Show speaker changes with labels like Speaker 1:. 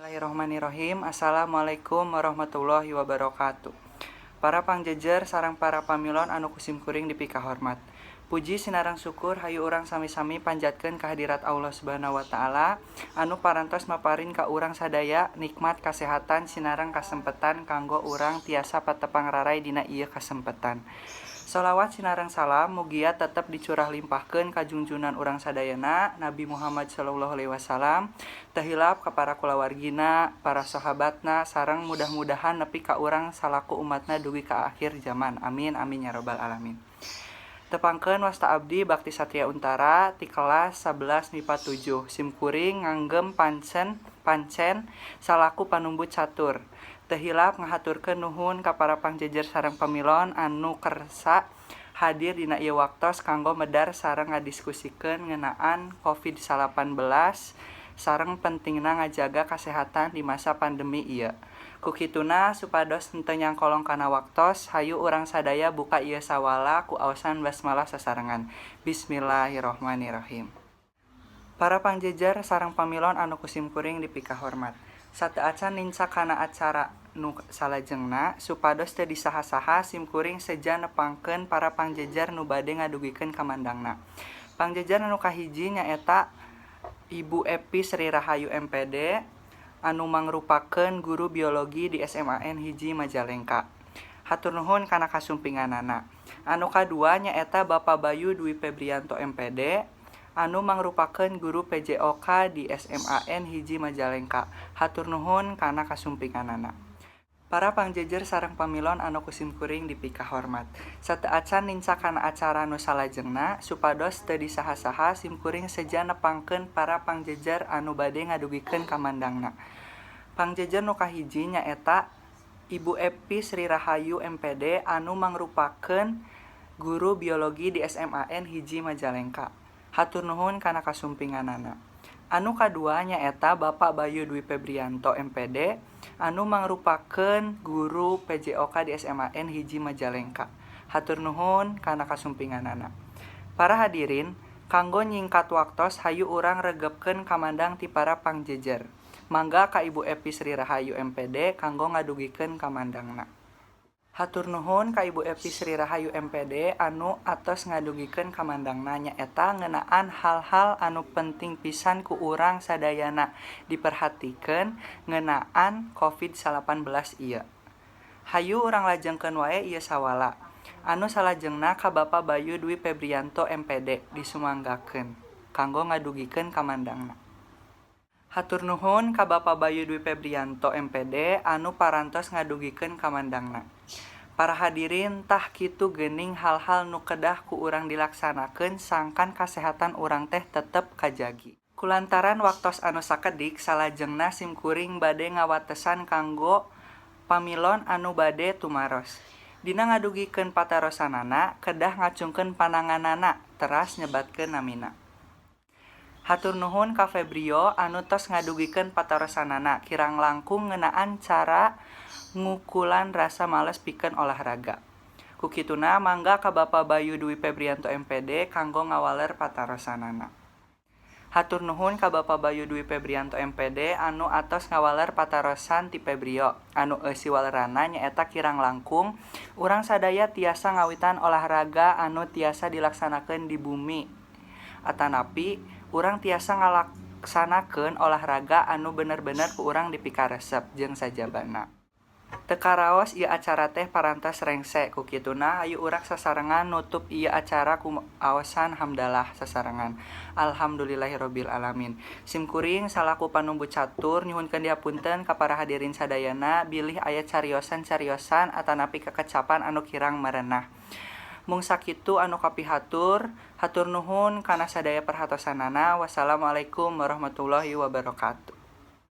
Speaker 1: Bismillahirrahmanirrahim. Assalamualaikum warahmatullahi wabarakatuh. Para pangjejer sareng para pamilon anu ku sim kuring dipikahormat. Puji sinareng syukur hayu urang sami-sami panjatkeun kehadirat Allah Subhanahu wa Taala anu parantos maparin ka urang sadaya nikmat kasehatan sinareng kasempetan kanggo urang tiasa patepang raray dina ieu kasempetan. Sholawat sinareng salam mugia tetep dicurah limpahkeun ka junjunan urang sadayana, Nabi Muhammad sallallahu alaihi wasallam, teu hilap ka para kulawargina, para sahabatna, sareng mudah-mudahan nepi ka urang salaku umatna dugi ka akhir zaman. Amin amin ya robbal alamin. Tepangkeun, wasta abdi Bakti Satria Untara ti kelas 11 MIPA 7. Sim kuring nganggem pancen pancen salaku panumbu catur. Teu hilap ngahaturkeun nuhun ka para pangjejer sareng pamilon anu kersa hadir dina ieu waktos kanggo medar sareng ngadiskusikeun ngeunaan COVID-19 sareng pentingna ngajaga kasehatan di masa pandemi ieu. Ku kituna, supados henteu nyangkolong kana waktos, hayu urang sadaya buka ieu sawala ku aosan basmalah sasarengan. Bismillahirrahmanirrahim. Para pangjejer sareng pamilon anu ku sim kuring dipikahormat. Sateuacan nincak kana acara nu salajengna, supados teu disaha-saha, sim kuring seja nepangkeun para pangjejer nu bade ngadugikeun kamandangna. Pangjejer anu kahiji nyaeta Ibu Epi Sri Rahayu MPD anu mangrupakeun guru biologi di SMAN 1 Majalengka. Hatur nuhun kana kasumpinganana. Anu kadua nyaeta Bapak Bayu Dwi Febrianto MPD anu mangrupakeun guru PJOK di SMAN 1 Majalengka. Hatur nuhun kana kasumpinganana. Para pangjejer sareng pamilon anu ku sim kuring dipikahormat. Sateuacan nincak kana acara nu salajengna, supados teu disaha-saha, sim kuring seja nepangkeun para pangjejer anu bade ngadugikeun kamandangna. Pangjejer nu kahiji nyaeta Ibu Epi Sri Rahayu MPD anu mangrupakeun guru biologi di SMAN 1 Majalengka. Hatur nuhun kana kasumpinganana. Anu kadua nyaeta Bapak Bayu Dwi Febrianto MPD anu mangrupakeun guru PJOK di SMAN 1 Majalengka. Hatur nuhun kana kasumpinganana. Para hadirin, kanggo nyingkat waktos, hayu urang regepkeun kamandang ti para pangjejer. Mangga ka Ibu Epi Sri Rahayu MPD kanggo ngadugikeun kamandangna. Hatur nuhun ka Ibu Epi Sri Rahayu MPD anu atos ngadugikeun kamandangna, nyaeta ngeunaan hal-hal anu penting pisan ku urang sadayana diperhatikeun ngeunaan COVID-19 ieu. Hayu urang lajengkeun wae ieu sawala. Anu salajengna ka Bapak Bayu Dwi Febrianto MPD disumanggakeun kanggo ngadugikeun kamandangna. Hatur nuhun ka Bapak Bayu Dwi Febrianto MPD anu parantos ngadugikeun kamandangna. Para hadirin, tah kitu geuning hal-hal nu kedah ku urang dilaksanakeun sangkan kasehatan urang teh tetep kajagi. Kulantaran waktos anu sakedik, salajengna sim kuring bade ngawatesan kanggo pamilon anu bade tumaros. Dina ngadugikeun patarosanana kedah ngacungkeun pananganana teras nyebatkeun namina. Hatur nuhun ka Febrio anu tos ngadugikeun patarosanana kirang langkung ngeunaan cara ngukulan rasa males pikeun olahraga. Ku kituna, mangga ka Bapak Bayu Dwi Febrianto MPD kanggo ngawaler patarosanana. Hatur nuhun ka Bapak Bayu Dwi Febrianto MPD anu atos ngawaler patarosan ti Febrio, anu eusi waleranna nyaeta kirang langkung urang sadaya tiasa ngawitan olahraga anu tiasa dilaksanakeun di bumi atanapi urang tiasa ngalaksanakeun olahraga anu bener-bener ku urang dipikaresep jeung sajabana. Teu karaos ieu acara teh parantos rengse. Ku kituna, hayu urang sasarengan nutup ieu acara ku aosan hamdalah sasarengan. Alhamdulillahirabbil alamin. Sim kuring salaku panumbu catur nyuhunkeun dihapunten ka para hadirin sadayana bilih aya cariosan-cariosan atanapi kekecapan anu kirang merenah. Mung sakitu anu kapihatur. Hatur nuhun kana sadaya perhatosanana. Wassalamualaikum warahmatullahi wabarakatuh.